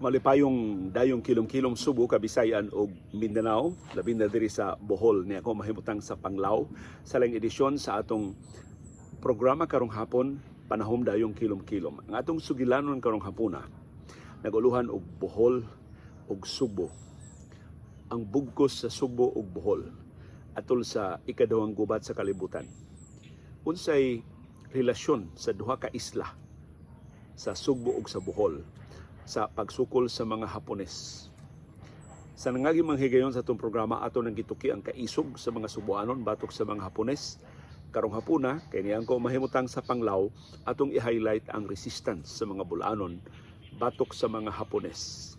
Malipayong dayong kilom-kilom, Subo, Kabisayan ug Mindanao, labi na diri sa Bohol ni ako mahimutang sa Panglao sa laing edisyon sa atong programa karong hapon, Panahom Dayong Kilom-Kilom. Ang atong sugilanon karong hapuna naguluhan og Bohol ug Subo. Ang bugkos sa Subo ug Bohol atol sa ikaduhang gubat sa kalibutan. Unsay relasyon sa duha ka isla sa Sugbo ug sa Bohol sa pagsukol sa mga Hapones? Sa nangaging mga higayon sa atong programa, ato nang gituki ang kaisog sa mga Subuanon batok sa mga Hapones. Karong hapuna, kay niyang ko mahimutang sa Panglao, atong i-highlight ang resistance sa mga Bulanon batok sa mga Hapones.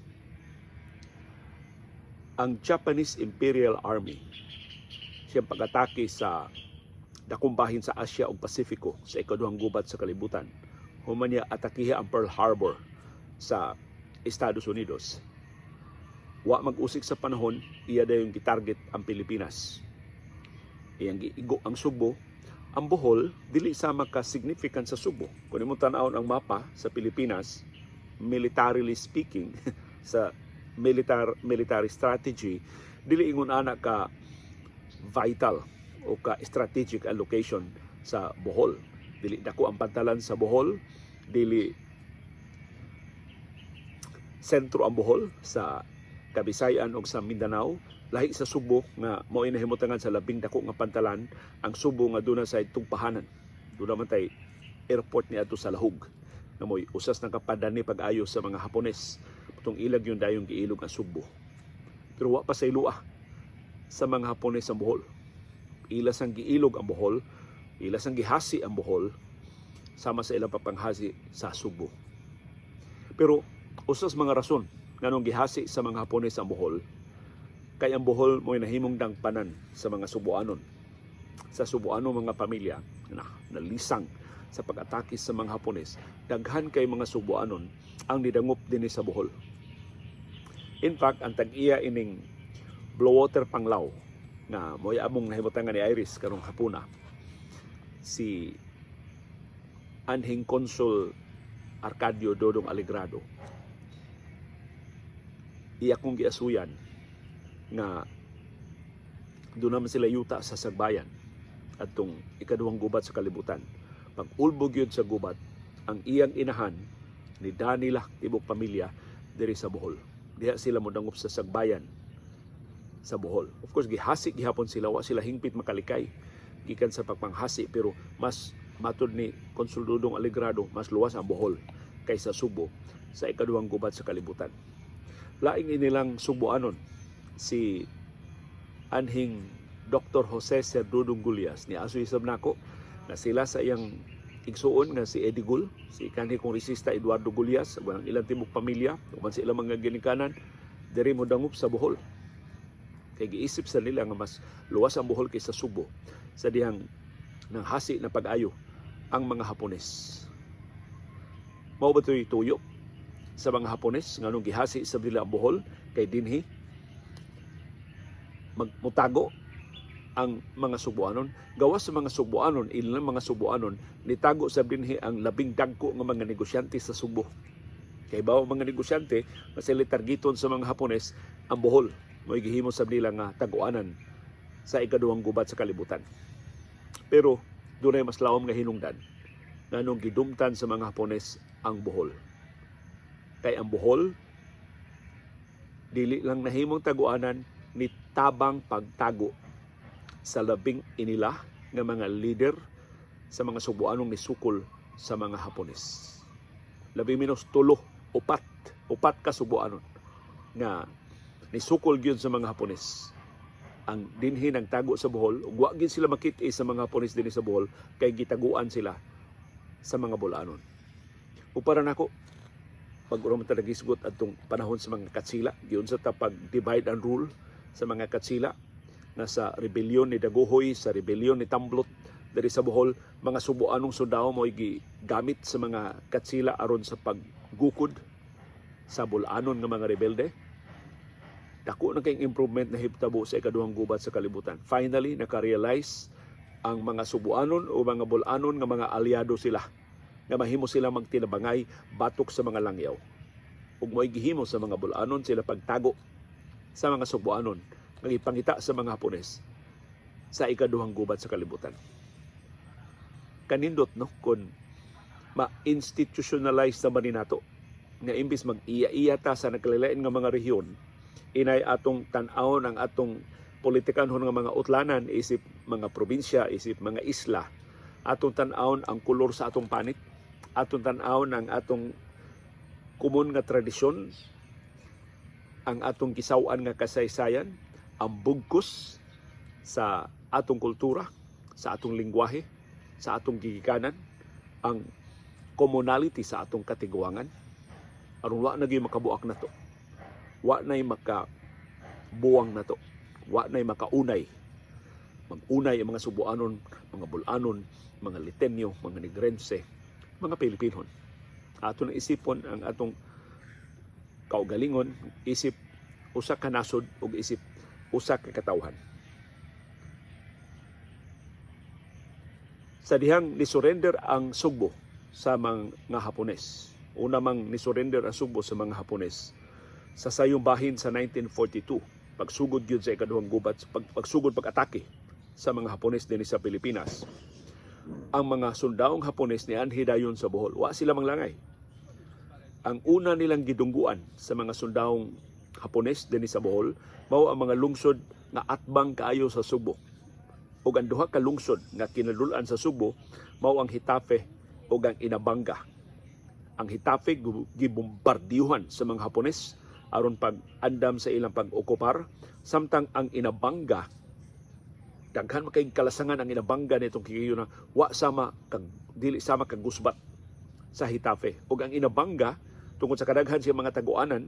Ang Japanese Imperial Army siyang pag-atake sa dakong bahin sa Asia ug Pasifiko sa ikaduhang gubat sa kalibutan. Human niya atakiha ang Pearl Harbor sa Estados Unidos. Wa mag-usik sa panahon, iya dayong gitarget ang Pilipinas. Iyang giigo ang Subo. Ang Bohol dili sama ka significant sa Subo. Kung imong tan-awon ang mapa sa Pilipinas, militarily speaking, sa military strategy, dili ingon ana ka vital o ka strategic ang location sa Bohol. Dili dako ang pantalan sa Bohol, dili sentro ang Bohol sa Kabisayan o sa Mindanao, lahi sa Subo nga mao nahimutangan sa labing dako nga pantalan, ang Subo nga duna sa tugpahanan. Duna man tay airport ni adto sa Lahug nga mo'y usas nang kapadani pag-ayo sa mga Hapones. Putong ilag yung dayong giilog ang Subo. Pero wa pa sa ilua sa mga Hapones ang Bohol. Ila sang giilog ang Bohol, ila sang gihasi ang Bohol sama sa ilang papanghasi sa Subo. Pero usas mga rason nganong gihasi sa mga Hapones ang Bohol kay ang Bohol mo'y nahimong dangpanan sa mga Subuanon. Sa Subuano mga pamilya na nalisang sa pag-atake sa mga Hapones, daghan kay mga Subuanon ang nidangop dinhi sa Bohol. In fact, ang tag-iya ining Bluewater Panglao nga mo'y among nahimutangan ni Iris karong hapuna, si anhing Consul Arcadio Dodong Alegrado, iya kong giasuyan nga doon naman sila yuta sa Sagbayan atong ikaduhang gubat sa kalibutan. Pag ulbog yun sa gubat, ang iyang inahan ni Danila tibok pamilya diri sa Bohol. Diha sila modangop sa Sagbayan sa Bohol. Of course, gihasi gihapon sila, wa sila hingpit makalikay gikan sa pagpanghasi, pero mas matud ni Consul Dodong Alegrado, mas luwas ang Bohol kaysa Subo sa ikaduhang gubat sa kalibutan. Laing inilang Subuanon, si anhing Dr. Jose Serdudong Gullas, ni aso isab nako na sila sa iyang igsuon nga si Eddie Gul, si kanhi kongresista Eduardo Gullas, ug ang ilang tibok pamilya, uban sa ilang mga ginikanan, diri mo dangop sa Bohol. Kay giisip sa nila nga mas luwas ang Bohol kaysa Subo sa dihang nanghasi na pag-ayo ang mga Hapones. Mao ba to'y tuyo sa mga Hapones nganong gihasi sa nila ang Bohol, kay dinhi magmutago ang mga Subuanon? Gawas sa mga Subuanon, ilang mga Subuanon nitago sa dinhi ang labing dagko nga mga negosyante sa Subo. Kay bawo mga negosyante masili targeton sa mga Hapones, ang Bohol mo'y gihimo sa nila nga taguanan sa ikaduhang gubat sa kalibutan. Pero dunay mas lawom nga hinungdan nganong gidumtan sa mga Hapones ang Bohol. Kay ang Bohol dili lang nahimong taguanan, ni tabang pagtago sa labing inila nga mga leader sa mga Subuanong nisukol sa mga Hapones. Labi menos tulo, upat ka Subuanon nga nisukol gyud sa mga Hapones. Ang dinhi nagtago sa Bohol, ug wa gyud sila makit sa mga Hapones dinhi sa Bohol kay gitaguan sila sa mga Bulanon. Ug para nako, pag ura man ta nagisgot adtong panahon sa mga Katsila, giunsa ta pag divide and rule sa mga Katsila na sa rebellion ni Dagohoy, sa rebellion ni Tamblot diri sa Bohol, mga Subuanong sundao mo'y gigamit sa mga Katsila aron sa paggukod sa Bulanon nga mga rebelde. Dako na kayong improvement na hibtabo sa ikaduhang gubat sa kalibutan. Finally, naka-realize ang mga Subuanon o mga Bulanon nga mga aliado sila, nga mahimo sila magtinabangay batok sa mga langyaw. Ug mo'y gihimo sa mga Bulanon sila pagtago sa mga Sugbuanon nga gipangita sa mga Hapones sa ikaduhang gubat sa kalibutan. Kanindot, no, kung ma-institutionalize na ba ni nato nga imbis mag-iya-iya ta sa nagkalain nga mga rehiyon, inay atong tan-awon ang atong politikanhon nga mga utlanan isip mga probinsya, isip mga isla. Atong tan-awon ang kolor sa atong panit, atong tan-awon ang atong komon nga tradisyon, ang atong gisaw-an nga kasaysayan, ang bugkos sa atong kultura, sa atong lingwahe, sa atong gigikanan, ang commonality sa atong katiguangan, aron wa na gyud makabuak nato, wa nay makabuwang nato, wa nay makaunay. Mag-unay ang mga Subuanon, mga Bulanon, mga Leyteño, mga Negrense, mga Pilipinon. Ato na isipon ang atong kaugalingon isip usa ka nasod ug isip usa ka katawhan. Sa dihang ni-surrender ang Sugbo sa mga Hapones. Una mang ni-surrender ang Sugbo sa mga Hapones sa sayong bahin sa 1942, pagsugod gyud sa ikaduhang gubat, pagsugod pag-atake sa mga Hapones dinhi sa Pilipinas. Ang mga sundawong Hapones nianhi dayon sa Bohol. Wa sila manglangay. Ang una nilang gidungguan sa mga sundawong Hapones dinhi sa Bohol mao ang mga lungsod nga atbang kaayo sa Sugbo. Ug ang duha ka lungsod nga kinadul-an sa Sugbo mao ang Getafe ug ang Inabanga. Ang Getafe gibombardiyuhan sa mga Hapones aron pag-andam sa ilang pag-okupar, samtang ang Inabanga, daghan man kay kalasangan ang Inabanga nitong na wa sama kag dili sama kag gusbat sa Getafe. Ug ang Inabanga, tungod sa kadaghan siya mga taguanan,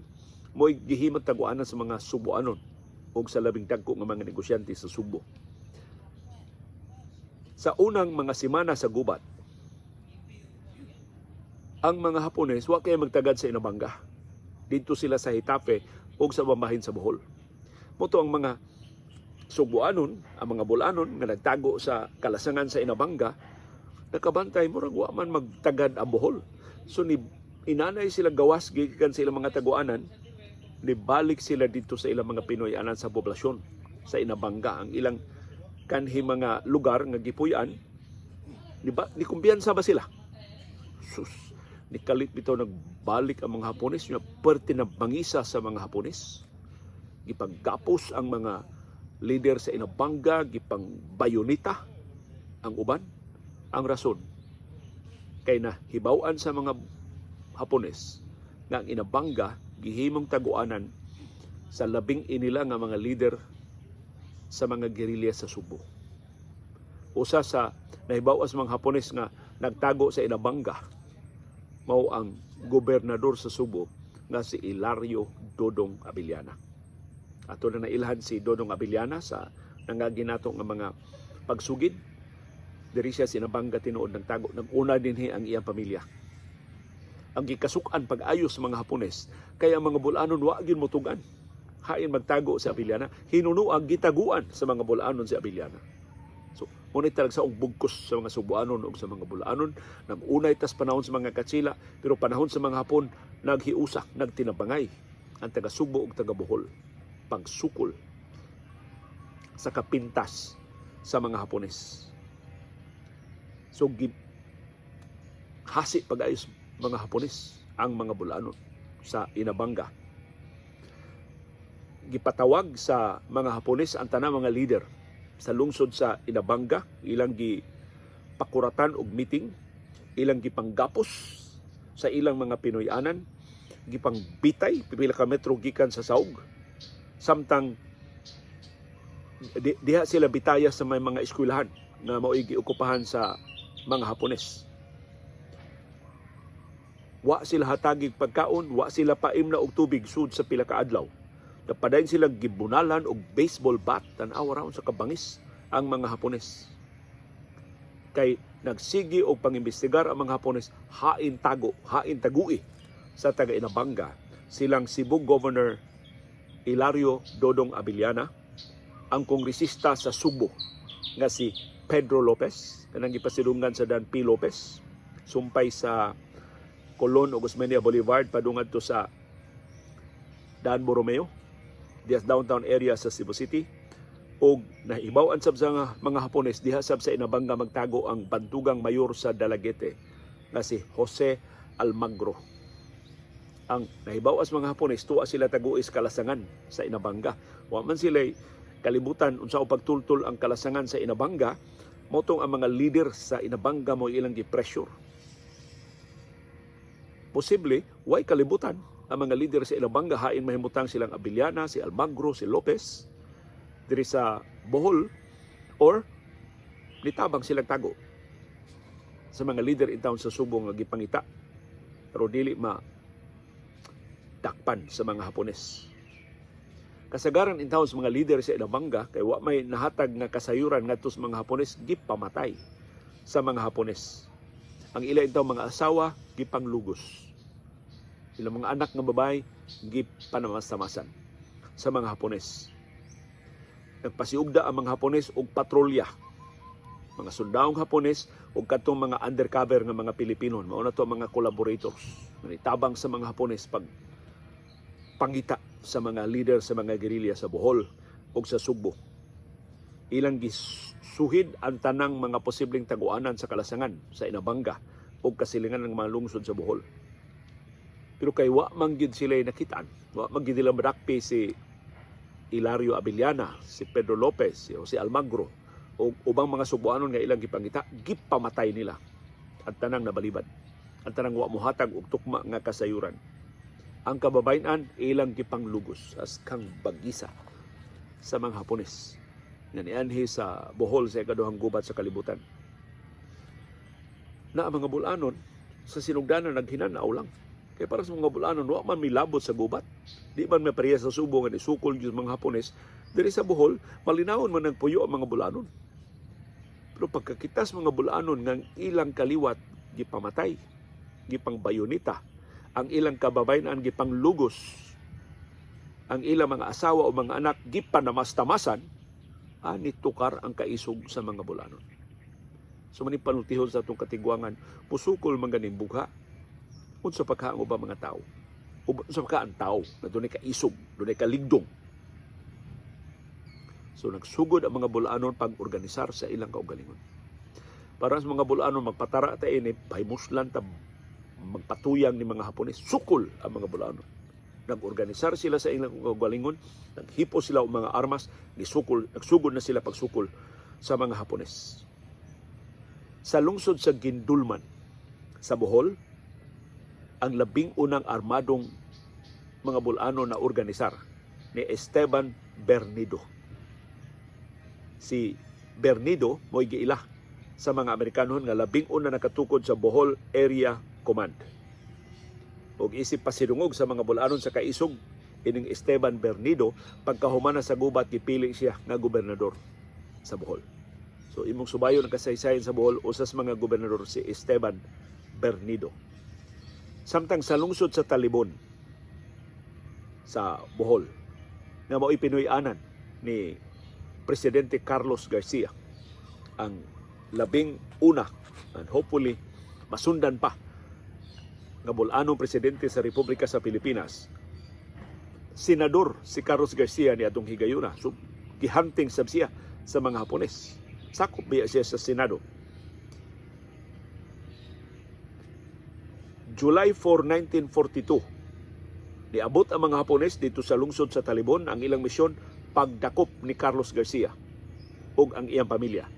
mo'y gihimong taguanan sa mga Subuanon ug sa labing dagko nga mga negosyante sa Sugbo. Sa unang mga semana sa gubat, ang mga Hapones wa kay magtagad sa Inabanga. Didto sila sa Getafe ug sa bambahin sa Bohol. Mao to ang mga Sugbuanon, ang mga Bulanon nga nagtago sa kalasangan sa Inabanga, nakabantay, murag wa man magtagad ang Bohol. So ni inanay sila gawas gikan sa ilang mga taguanan, nibalik sila dito sa ilang mga Pinoy-anan sa poblasyon sa Inabanga, ang ilang kanhi mga lugar nga gipuy-an. Di ba ni kumpiyansa ba sila? Sus, nikalit bitaw nagbalik ang mga Hapones nga perti na bangisa sa mga Hapones. Gipanggapos ang mga leader sa Inabanga, gipang bayonita ang uban. Ang rason kay na hibaw-an sa mga Hapones nga ang Inabanga gihimong taguanan sa labing inila nga mga leader sa mga gerilya sa Sugbo. Usa sa nahibaw sa mga Hapones nga nagtago sa Inabanga mao ang gobernador sa Sugbo nga si Hilario Dodong Abellana. Ato na nailhan si Dodong Abellana sa nangagi nato nga mga pagsugid. Diri siya sa Inabanga tinuod nagtago. Nag-una dinhi ang iyang pamilya. Ang gikasuk-an pag-ayos sa mga Hapones kay ang mga Bulanon wa gyud motugan hain magtago si Abellana. Hinunoang gitaguan sa mga Bulanon si Abellana. So, ngunit talaga sa bugkos sa mga Subuanon o sa mga Bulanon, nag-unay tas panahon sa mga Katsila, pero panahon sa mga Hapon, naghiusa, nagtinabangay ang taga Sugbo ug taga Bohol pagsukol sa kapintas sa mga Hapones. So, hasi pag-ayos mga Hapones ang mga Bulanon sa Inabanga. Gipatawag sa mga Hapones ang tanang mga leader sa lungsod sa Inabanga, ilang gipakuratan og meeting, ilang gipanggapos sa ilang mga Pinoy-anan, gipangbitay pipila ka metro gikan sa saug, samtang diha sila bitaya sa may mga eskwelahan na mao'y giokupahan sa mga Hapones. Wa sila hatagig pagkaon, wa sila paimna og tubig sud sa pila ka adlaw. Napadayon sila gibunalan og baseball bat. Tan-awa ra sa kabangis ang mga Hapones. Kay nagsigi og pangimbestigar ang mga Hapones hain tago, hain tagui sa taga Inabanga silang Cebu Governor Hilario Dodong Abellana, ang kongresista sa Sugbo nga si Pedro Lopez, kanang gipasidunggan sa Dan P. Lopez, sumpay sa Colon ug Osmeña Boulevard padung adto sa Daan Borromeo diha sa downtown area sa Cebu City. Og nahibaw-an sab sa mga Hapones, diha sab sa Inabanga magtago ang bantugang mayor sa Dalaguete nga si Jose Almagro. Ang nahibaw sa mga Hapones, tuwa sila taguis kalasangan sa Inabanga. Wa man sila kalibutan unsa pagtultol ang kalasangan sa Inabanga, motong ang mga leader sa Inabanga mo ilang gi-pressure. Posible way kalibutan ang mga leader sa Inabanga hain mahimutang silang Abellana, si Almagro, si Lopez diri sa Bohol, or nitabang silang tago sa mga leader in town sa Subo nga gipangita pero dili ma dakpan sa mga Hapones. Kasagaran in town sa mga leader sa Inabanga, kay wa may nahatag nga kasayuran ngadto sa mga Hapones, gipamatay sa mga Hapones. Ang ila in mga asawa gipanglugos. Ilang mga anak nga babae gipanamastamasan sa mga Hapones. Nagpasiugda ang mga Hapones og patrolya. Mga sundahong Hapones ug kadtong mga undercover nga mga Pilipino, mao na to ang mga collaborators. Nitabang sa mga Hapones pag pangita sa mga leader sa mga gerilya sa Bohol ug sa Sugbo. Ilang gisuhid ang tanang mga posibleng taguanan sa kalasangan sa Inabanga ug kasilingan ng mga lungsod sa Bohol. Pero kay wa man gid sila nakitaan, wa man gid nila madakpi si Hilario Abellana, si Pedro Lopez, si Jose Almagro o ubang mga Subuanon nga ilang gipangita, gipamatay nila ang tanang nabalibad. Ang tanang wa mohatag og tukma nga kasayuran. Ang kababayen-an ilang gipanglugos as kang bagisa sa mga Hapones nga nianhi sa Bohol sa ikaduhang gubat sa kalibutan. Na ang mga Bulanon sa sinugdanan naghinanaw lang. Kay para sa mga Bulanon, wa man milabot sa gubat. Di man may pareha sa Subo nga nisukol yung mga Hapones. Diri sa Bohol, malinawon man nagpuyo ang mga Bulanon. Pero pagkakitas mga Bulanon ng ilang kaliwat gipamatay, gipang bayonita, ang ilang kababayen-an gipanglugos, ang ilang mga asawa o mga anak gipanamastamasan, ani tukar ang kaisog sa mga Bulanon. So maning panultihon sa atong katigwangan, pusukol man ganing bugha. Unsa pa ka ang ubang mga tao? Unsa pa ka ang tao na dunay kaisog, dunay kaligdong? So nagsugod ang mga Bulanon pag-organisar sa ilang kaugalingon. Para sa mga Bulanon, magpatara ta ini, pahimuslan ta magpatuyang ni mga Hapones, sukol ang mga Bulanon. Nag-organisar sila sa ilang kaugalingon, naghipo sila og mga armas, nisukol, nagsugod na sila pagsukol sa mga Hapones. Sa lungsod sa Gindulman, sa Bohol, ang labing unang armadong mga Bulano na organisar ni Esteban Bernido. Si Bernido mo'y giila sa mga Amerikanon nga labing una nakatukod sa Bohol Area Command. Og isip pasidungog sa mga Bulanon sa kaisog ining Esteban Bernido, pagkahuman na sa gubat gipili siya nga gobernador sa Bohol. So imong subayon ang kasaysayan sa Bohol, usas mga gobernador si Esteban Bernido. Samtang sa lungsod sa Talibon sa Bohol nga mao'y Pinoy-anan ni Presidente Carlos Garcia, ang labing una and hopefully masundan pa nga Bol-anong presidente sa Republika sa Pilipinas. Senador si Carlos Garcia ni atong higayuna. So gihunting sab siya sa mga Hapones. Sakop biya siya sa Senado. July 4, 1942, niabot ang mga Hapones dito sa lungsod sa Talibon. Ang ilang misyon, pagdakop ni Carlos Garcia ug ang iyang pamilya.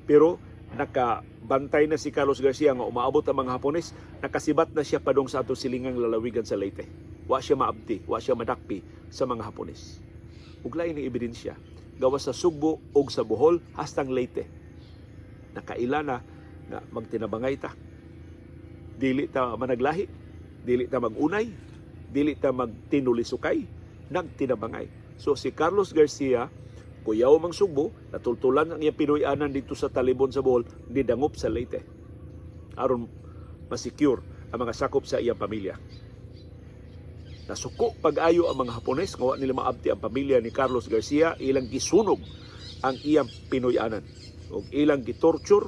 Pero nakabantay na si Carlos Garcia nga umaabot ang mga Hapones, nakasibat na siya padong sa atong silingang lalawigan sa Leyte. Wa siya maabti, wa siya madakpi sa mga Hapones. Ug lain ni ebidensya, gawas sa Sugbo ug sa Bohol hastang Leyte. Nakaila na nga magtinabangay ta. Dili ta managlahi, dili ta magunay, dili ta magtinulisukay, nagtinabangay. So si Carlos Garcia, kuyaw mang Sugbo, natultulan ang iyang Pinoy-anan dito sa Talibon sa Bohol, nidangop sa Leyte aron masecure ang mga sakop sa iyang pamilya. Nasuko pag-ayo ang mga Hapones nga wa nila maabti ang pamilya ni Carlos Garcia, ilang gisunog ang iyang Pinoy-anan ug ilang gitorture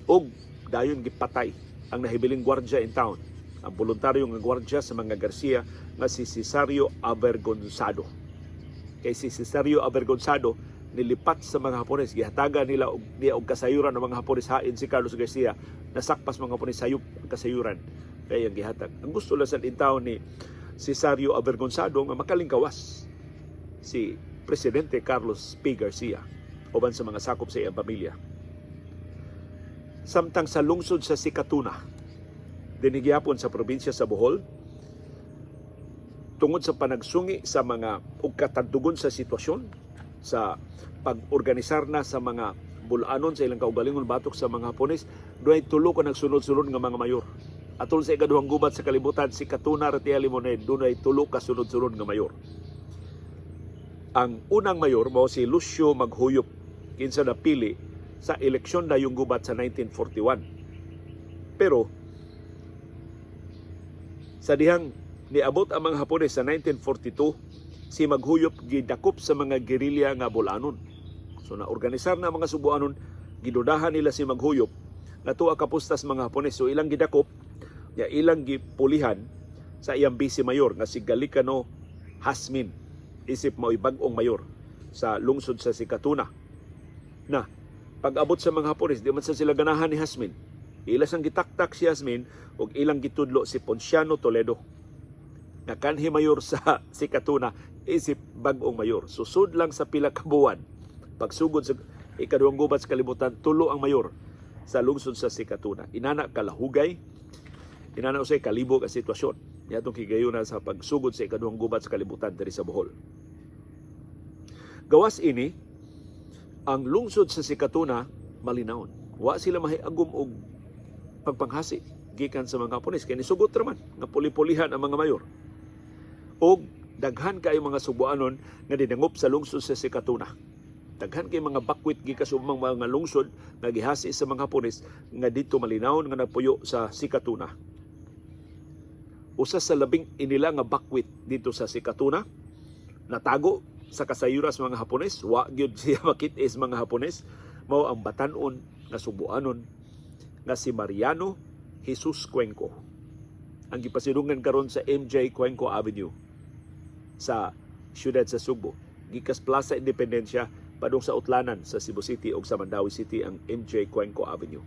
ug dayon gipatay ang nahibiling gwardya in town, Ang voluntaryo nga gwardya sa mga Garcia nga si Cesario Avergonzado. Kay si Cesario Avergonzado nilipat sa mga Hapones, gihatagan nila og niya og kasayuran ng mga Hapones hain si Carlos Garcia, nasakpas mga Hapones, sayop ang kasayuran kay ang gihatag. Ang gusto lang sa intawon ni Cesario Avergonzado nga makalingkawas si Presidente Carlos P. Garcia uban sa mga sakop sa iyang pamilya. Samtang sa lungsod sa Sikatuna, dinhi gihapon sa probinsya sa Bohol, tungod sa panagsungi sa mga ug katandugon sa sitwasyon sa pag-organisar na sa mga bulanon sa ilang kaugalingon batok sa mga Hapones, dunay tulo ka nagsunod-sunod nga mga mayor. Atol sa ikaduhang gubat sa kalibutan, Sikatuna ra tingali mo na dunay tulo ka sunod-sunod nga mayor. Ang unang mayor mao si Lucio Maghuyop, kinsa napili sa eleksyon dayong gubat sa 1941. Pero sa dihang niabot ang mga Hapones sa 1942, si Maghuyop gidakop sa mga gerilya nga bulanon. So naorganisar na ang mga Subuanon, gidudahan nila si Maghuyop nga tuwa kapustas mga Hapones. So ilang gidakop, ya ilang gipulihan sa iyang vice mayor nga si Galicano Hasmin, isip mao'y bag-ong mayor sa lungsod sa Sikatuna. Na pag-abot sa mga Hapones, di man sa sila ganahan ni Hasmin. Ila sang gitaktak si Hasmin ug ilang gitudlo si Ponciano Toledo nga kanhi mayor sa Sikatuna isip bag-ong mayor. Susud lang sa pila ka buwan, pagsugod sa ikaduhang gubat sa kalibutan, tulo ang mayor sa lungsod sa Sikatuna. Inana kalahugay, inana usay kalibog ang sitwasyon niadtong higayuna sa pagsugod sa ikaduhang gubat sa kalibutan diri sa Bohol. Gawas ini, ang lungsod sa Sikatuna malinawon. Wa sila mahiagom og pagpanghasi gikan sa mga Hapones kay nisugot ra man nga puli-pulihan ang mga mayor. Og daghan kaayo mga Subuanon nga dinangop sa lungsod sa Sikatuna. Daghan kay mga bakwit gikan sa ubang mga lungsod nga gihasi sa mga Hapones nga didto malinawon nga napuyo sa Sikatuna. Usa sa labing inila nga bakwit dito sa Sikatuna, natago sa kasayura sa mga Hapones, wa gyud siya makit-is mga Hapones, mao ang batan-on nga Subuanon nga si Mariano Jesus Cuenco. Ang gipasidungan karon sa MJ Cuenco Avenue sa siyudad sa Sugbo. Gikas Plaza Independencia padung sa Utlanan sa Cebu City o sa Mandaue City ang MJ Cuenco Avenue.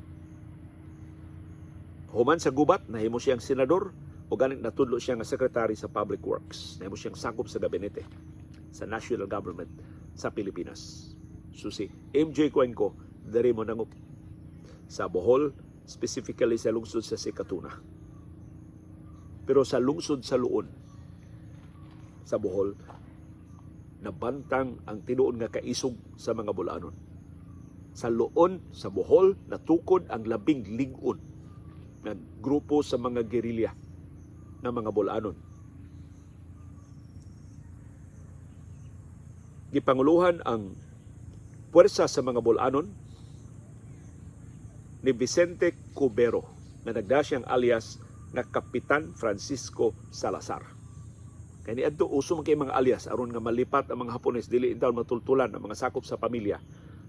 Human sa gubat, nahimo siyang senador o ganit natudlo siya nga secretary sa Public Works. Nahimo siyang sakop sa gabinete sa national government sa Pilipinas. So si MJ Cuenco diri mo nangup sa Bohol, specifically sa lungsod sa Sikatuna. Pero sa lungsod sa Luon, sa Bohol, nabantang ang tinuod nga kaisog sa mga Bulanon. Sa Luon, sa Bohol, natukod ang labing lig-on nga grupo sa mga gerilya ng mga Bulanon. Gipanguluhan ang puwersa sa mga Bulanon ni Vicente Cubero nga nagda siyang alias nga Kapitan Francisco Salazar. Kay niadto uso man kay mga alias aron nga malipat ang mga Hapones, dili intawon matultulan ang mga sakop sa pamilya.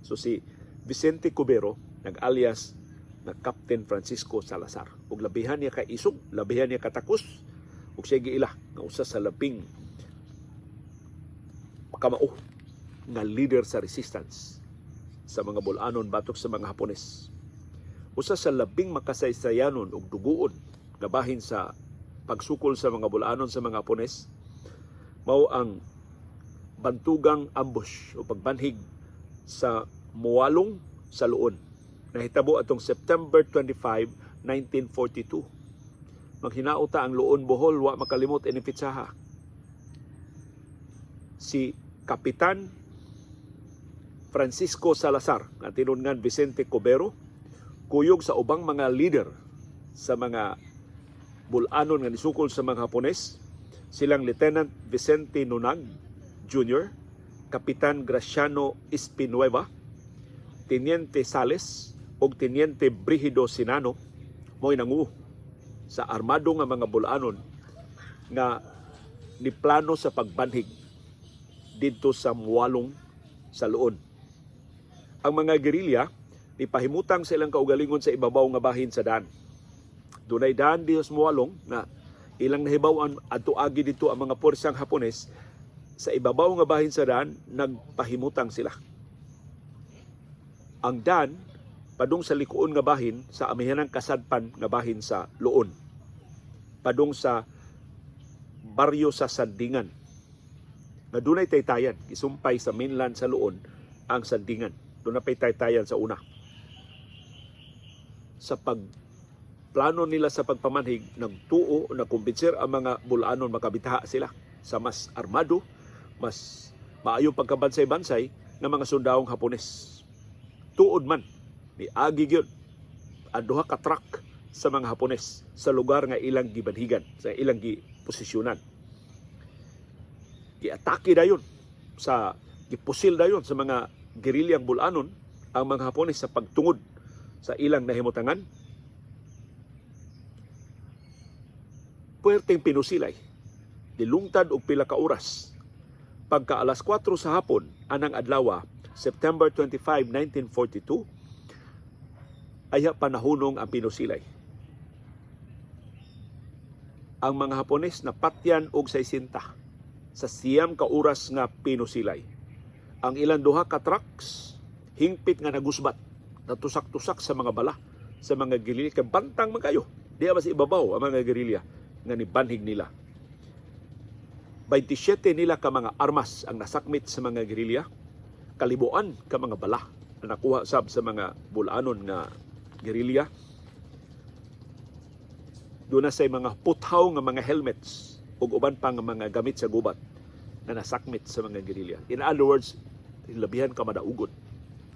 So si Vicente Cubero nag-alias nga Captain Francisco Salazar. Ug labihan niya kaisog, labihan niya katakos ug siya giila nga usa sa labing kamao nga leader sa resistance sa mga Bulanon batok sa mga Hapones. Usa sa labing makasaysayanon ug duguon nga bahin sa pagsukol sa mga Bulanon sa mga Hapones mao ang bantugang ambush o pagbanhig sa Mualong sa Luon. Nahitabo atong September 25, 1942. Maghinauta ang Luon, Bohol, wa makalimot ini petsaha. Si Kapitan Francisco Salazar, nga tinungan Vicente Cubero, kuyog sa ubang mga leader sa mga Bulanon nga nisukol sa mga Hapones, silang Lieutenant Vicente Nunag Jr., Kapitan Graciano Espinueva, Teniente Sales ug Teniente Brigido Sinano, mo'y nangu sa armado nga mga Bulanon nga niplano sa pagbanhig didto sa Mualong sa Luon. Ang mga gerilya nipahimutang sa ilang kaugalingon sa ibabaw nga bahin sa daan. Dunay daan diha sa Moalong na ilang nahibaw-an adto agi didto ang mga puwersang Hapones. Sa ibabaw nga bahin sa daan, nagpahimutang sila. Ang daan padung sa likuon nga bahin sa amihanang kasadpan nga bahin sa Loon, padung sa baryo sa Sandingan nga dunay taytayan. Gisumpay sa mainland sa Loon ang Sandingan. Duna pay taytayan sa una. Sa pag plano nila sa pagpamanhig, nagtuo o nagkumbinser ang mga Bulanon makabitaha sila sa mas armado, mas maayong pagkabansay-bansay ng mga sundahong Hapones. Tuod man, niagi gyud ang duha ka truck sa mga Hapones sa lugar nga ilang gibanhigan, sa ilang giposisyonan. Giatake dayon sa gipusil dayon sa mga gerilyang Bulanon ang mga Hapones sa pagtungod sa ilang nahimutangan. Puwerteng pinusilay, nilungtad og pila ka oras. Pagka alas 4 sa hapon anang adlaw, September 25, 1942, ayha panahunong ang pinusilay. Ang mga Hapones napatyan og 60 sa 9 ka oras nga pinusilay. Ang ilang duha ka trucks hingpit nga nagusbat, natusak-tusak sa mga bala sa mga gerilya kay bantang man kayo. Di ba sa ibabaw ang mga gerilya nga nibanhig nila. 27 nila ka mga armas ang nasakmit sa mga gerilya, kalibuan ka mga bala na nakuha sab sa mga Bulanon nga gerilya. Doon na say mga puthaw nga mga helmets ug uban pa nga mga gamit sa gubat na nasakmit sa mga gerilya. In other words, labihan ka madaugon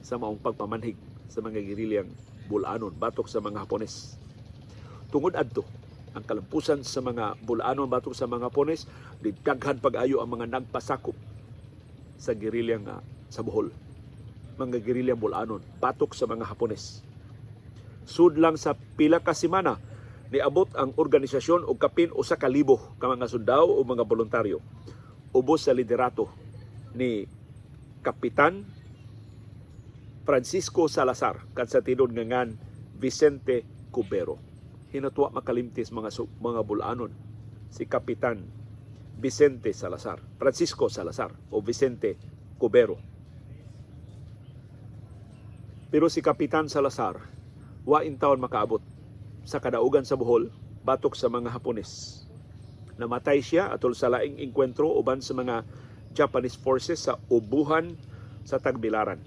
sa maong pagpamanhig sa mga gerilyang Bulanon batok sa mga Hapones. Tungod adto, ang kalampusan sa mga Bulanon batok sa mga Hapones, daghan pag-ayo ang mga nagpasakop sa gerilyang sa Bohol. Mga gerilyang Bulanon batok sa mga Hapones. Sudlang sa pila ka semana, niabot ang organisasyon og kapin 1,000 ka mga sundao o mga voluntaryo ubos sa liderato ni Kapitan Francisco Salazar kan sa tinud nga ngan Vicente Cubero. Hinatwa makalimtis mga Bulanon si Kapitan Vicente Salazar, Francisco Salazar o Vicente Cubero. Pero si Kapitan Salazar wa intawon makaabot sa kadaugan sa Bohol batok sa mga Hapones. Namatay siya atol sa laing engkwentro uban sa mga Japanese forces sa Ubuhan sa Tagbilaran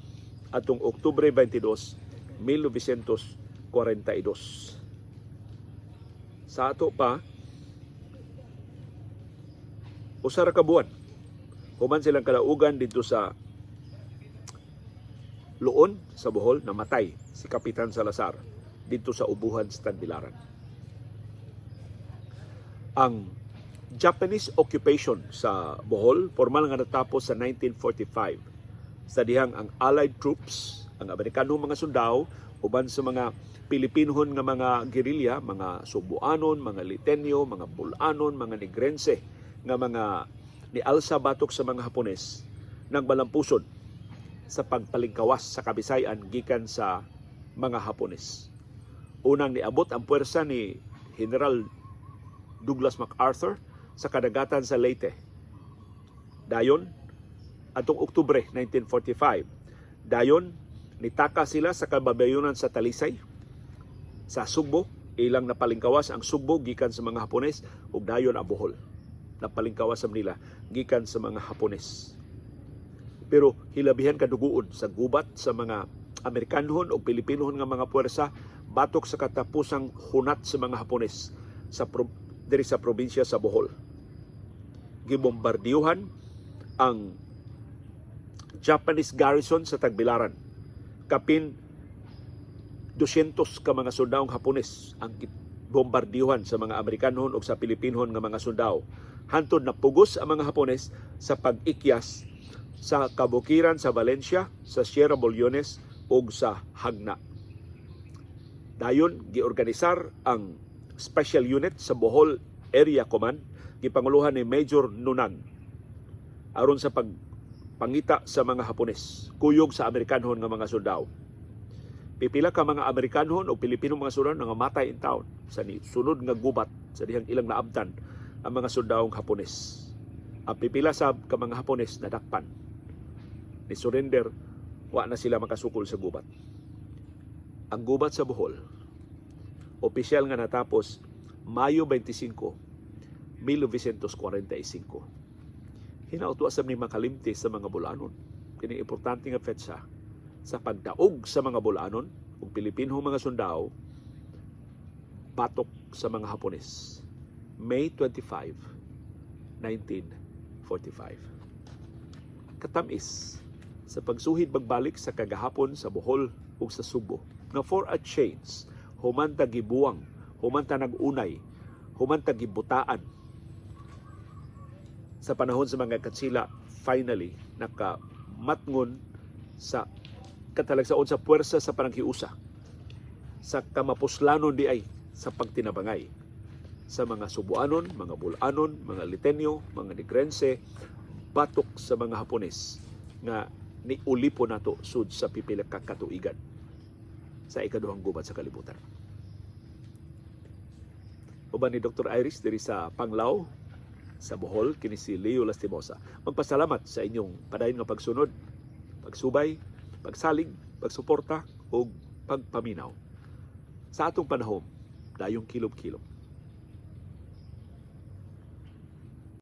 atong Oktubre 22, 1942. Sa ato pa, 1 ra ka buwan human silang kalaugan didto sa Loon sa Bohol, namatay si Kapitan Salazar didto sa Ubuhan sa Tagbilaran. Ang Japanese occupation sa Bohol formal nga natapos sa 1945 sa dihang ang Allied troops, ang Amerikanong mga sundao uban sa mga Pilipinohon nga mga gerilya, mga Sugbuanon, mga Leyteño, mga Bulanon, mga Negrense nga mga nialsa batok sa mga Hapones, nagbalampuson sa pagpalingkawas sa Kabisayan gikan sa mga Hapones. Unang niabot ang puwersa ni General Douglas MacArthur sa kadagatan sa Leyte. Dayon, atong Oktubre 1945, dayon nitaka sila sa kababayonan sa Talisay, sa Sugbo, ilang napalingkawas ang Sugbo gikan sa mga Hapones, ug dayon ang Bohol. Napalingkawas sa Manila gikan sa mga Hapones. Pero hilabihan kaduguon sa gubat sa mga Amerikanhon o Pilipinohon nga mga puwersa batok sa katapusang hunat sa mga Hapones sa diri sa probinsya sa Bohol. Gibombardiyuhan ang Japanese garrison sa Tagbilaran. Kapin 200 ka mga sundahong Hapones ang bombardiyuhan sa mga Amerikanhon o sa Pilipinohon nga mga sundao. Hantod na pugos ang mga Hapones sa pag-ikyas sa kabukiran sa Valencia, sa Sierra Boliones ug sa Hagna. Dayon giorganisar ang special unit sa Bohol Area Command, gipanguluhan ni Major Nunan, aron sa pagpangita sa mga Hapones kuyog sa Amerikanhon nga mga sundao. Pipila ka mga Amerikanon o Pilipino mga sundalo nangamatay in town sa ni sunod nga gubat sa dihang ilang naabtan ang mga sundalong Hapones. Ang pipila sab ka mga Hapones nadakpan. Ni surrender, wa na sila makasukol sa gubat. Ang gubat sa Bohol, opisyal nga natapos Mayo 25, 1945. Hinaot wa sab ni makalimti sa mga Bol-anon. Kini importante nga petsa sa pagdaog sa mga Bol-anon ug Pilipino mga sundao batok sa mga Hapones. May 25, 1945. Katamis sa pagsuhid pagbalik sa kagahapon sa Bohol ug sa Sugbo nga for a change, human ta gibuwang, human ta nag-unay, human ta gibutaan sa panahon sa mga Katsila, finally nakamatngon sa katalagsaon sa puwersa sa panaghiusa sa kamapuslanon di ay sa pagtinabangay sa mga Sugbuanon, mga Bol-anon, mga Leyteño, mga Negrense batok sa mga Hapones nga niulipo nato sud sa pipila ka katuigan sa ikaduhang gubat sa kalibutan. Uban ni Dr. Iris diri sa Panglao sa Bohol, kini si Leo Lastimosa. Magpasalamat sa inyong padayon nga pagsunod, pagsubay, pagsalig, pagsuporta ug pagpaminaw sa atong panahon. Dayong kilob-kilob.